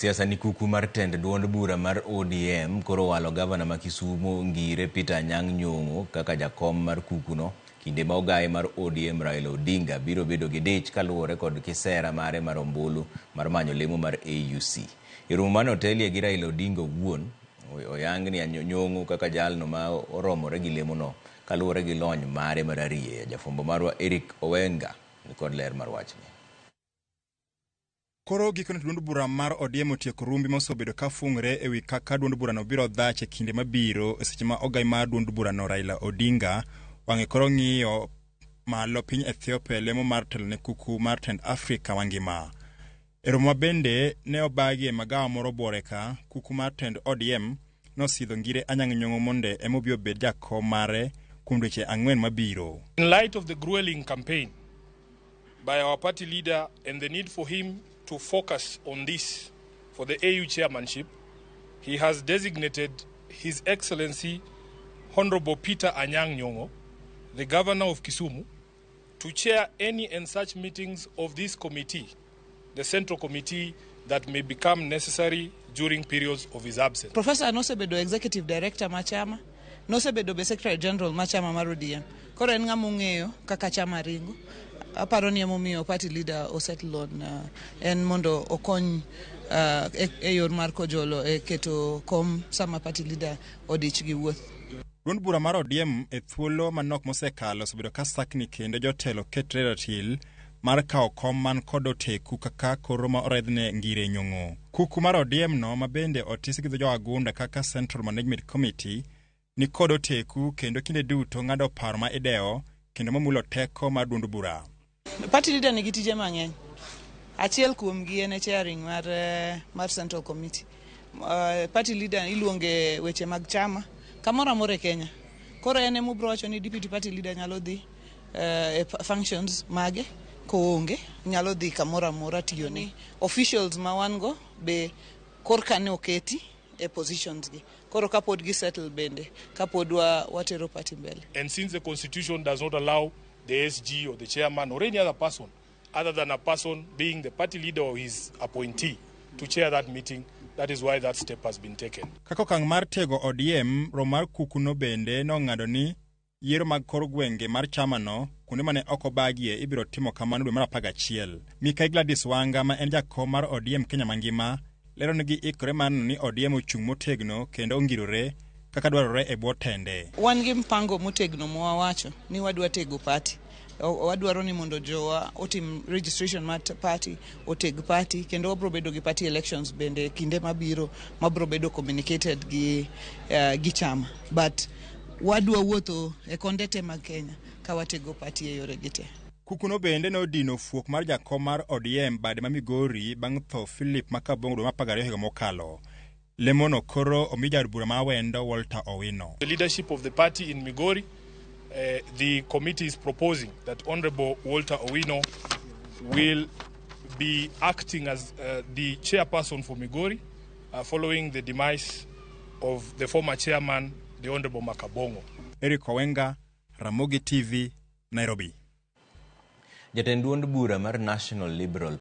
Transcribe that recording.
Siasa ni kuku mar tend duond bura mar ODM koro owalo gavana ma Kisumo Ngire Peter Anyang' Nyong'o kaka jakom mar kukuno kinde ma ogaye mar ODM Raila Odinga biro bedo gi dich kaluwore kod kisera mare mar ombulu mar manyo lemo mar AUC. E romo mane otelie gi Raila Odinga owuon, oyang ni Nyong'o kaka jalno ma oromore gi lemono kaluwore gi lony mare mar arieya. Jafwambo marwa Eric Owenga nikod ler mar wachni. Koro gikone to duond bura mar ODM otieko rumbi mosebedo ka fungre ewi kaka duond burano biro dhach e kinde mabiro e seche ma ogai mar duond burano Raila Odinga wang'e koro ng'iyo malo piny Ethiopia e lemo mar telo ne kuku mar tend Afrika mangima. E romo ma bende ne obagi e magawa moro buore ka, kuku mar tend ODM nosidho Ngire Anyang' Nyong'o mondo ema obi obed jakom mare kuom dweche 4 mabiro. In light of the grueling campaign by our party leader and the need for him to focus on this for the AU chairmanship, he has designated His Excellency Honorable Peter Anyang' Nyong'o, the Governor of Kisumu, to chair any and such meetings of this committee, the Central Committee, that may become necessary during periods of his absence. Professor nosebedo executive director ma chama, nosebedo be secretary general ma chama mar ODM. Koro en ng'ama ong'eyo kaka chama ringo. Aparo ni emomiyo party leader osettle on en mondo okony e yor mar kojolo e keto kom sama party leader odich gi wuoth. Duond bura mar ODM e thuolo manok mosekalo osebedo ka sakni kendo jotelo ketre ratil mar kawo kom man kod oteku kaka koro ma oredhne Ngire Nyong'o. Kuku mar ODM no ma bende otis gi dho jowagunda kaka Central Management Committee ni kod oteku kendo kinde duto ng'ado paro ma idewo kendo mamulo teko mar duond bura. Party leader nigi tije mang'eny. Achiel kuomgi en chairing mar Central Committee. Party leader iluonge weche mag chama kamoro amora e Kenya. Koro en ema obiro wacho ni deputy party leader nyalo dhi e functions mage koonge, nyalo dhi kamoro amora tiyo ne. Officials ma wan go be korka ne oketi e positions gi. Koro kapod gi settle bende, kapod watero party mbele. And since the constitution does not allow the SG or the chairman or any other person other than a person being the party leader or his appointee to chair that meeting, that is why that step has been taken. Kaka okang' mar tego ODM, romo mar kukuno bende nong'ado ni yiero mag kor gwenge mar chamano kuonde mane ok obagie ibiro timo kamano dwe mar 11. Mikai Gladys Wanga ma en jakom mar ODM Kenya mangima lero ni giikore mar neno ni ODM ochung' motegno kendo ongirore kaka dwarore e bwo tende. Wan gi mpango motegno mwawacho ni wadwa tego party. Wadwaro ni mondo jowa otim registration mar party, oteg party, kendo wabro bedo gi party elections bende kinde mabiro mabro bedo communicated gi chama. But wadwa wuotho e konde te mag Kenya ka watego party e yore gi te. Kukuno bende nodino fuok mar jakom mar ODM bade ma Migori bang' tho Philip Makabongo dwe mar 12 higa mokalo. Lemono koro omi jaod bura ma Awendo Walter Owino. The leadership of the party in Migori, the committee is proposing that Honorable Walter Owino will be acting as the chairperson for Migori following the demise of the former chairman, the Honorable Makabongo. Eric Owenga, Ramogi TV, Nairobi. Jatend duond bura mar National Liberal